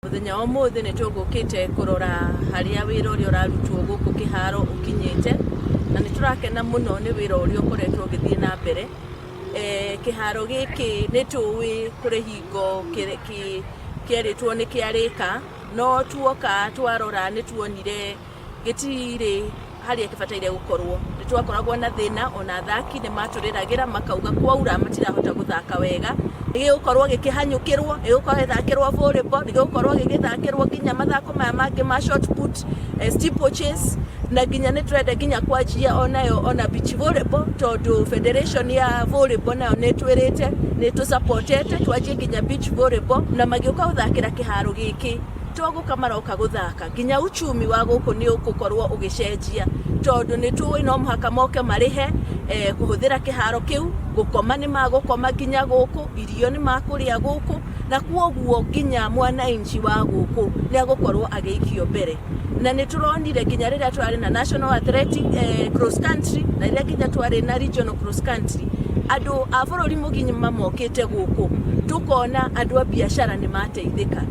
Mũthenya wa ũmũthĩ nĩ tũgũkĩte kũrora harĩa wĩra ũrĩa ũrarutwo gũkũ kĩharo ũkinyĩte, na nĩ tũrakena mũno nĩ wĩra ũrĩa ũkoretwo ũgĩthiĩ na mbere. Kĩharo gĩkĩ nĩ tũĩ kũrĩ hingo kĩerĩtwo nĩ kĩarĩka, no tuoka twarora nĩ tuonire gĩtirĩ harĩa kĩbataire gũkorwo. Nĩ twakoragwo na thĩna ona athaki nĩ matũrĩragĩra makauga kwaura matirahota gũthaka wega. Nĩ gĩgũkorwo gĩkĩhanyũkĩrwo, nĩ gĩgũkorwo gĩgĩthakĩrwo volleyball, nĩ gĩgũkorwo gĩgĩthakĩrwo nginya mathako maya mangĩ ma shot put, steeplechase, na nginya nĩ tũrenda nginya kwanjia onayo ona beach volleyball, tondũ federation ya volleyball nayo nĩ ĩtwĩrĩte nĩ ĩtũ-support-ete twanjie nginya beach volleyball, na magĩũka gũthakĩra kĩharo gĩkĩ to gũka maroka gũthaka. Nginya uchumi wa gũkũ nĩ ũgũkorwo ũgĩcenjia, tondũ nĩ tũĩ no mũhaka moke marĩhe kũhũthĩra kĩharo kĩu, gũkoma nĩ magũkoma nginya gũkũ, irio nĩ makũrĩa gũkũ, na kwoguo nginya mwananchi wa gũkũ nĩ agũkorwo agĩikio mbere. Na nĩ tũronire nginya rĩrĩa tũrarĩ na national athletic cross country, na rĩrĩa nginya twarĩ na regional cross country, andũ a bũrũri mũgima mokĩte gũkũ, tũkona andũ a biacara nĩ mateithĩka.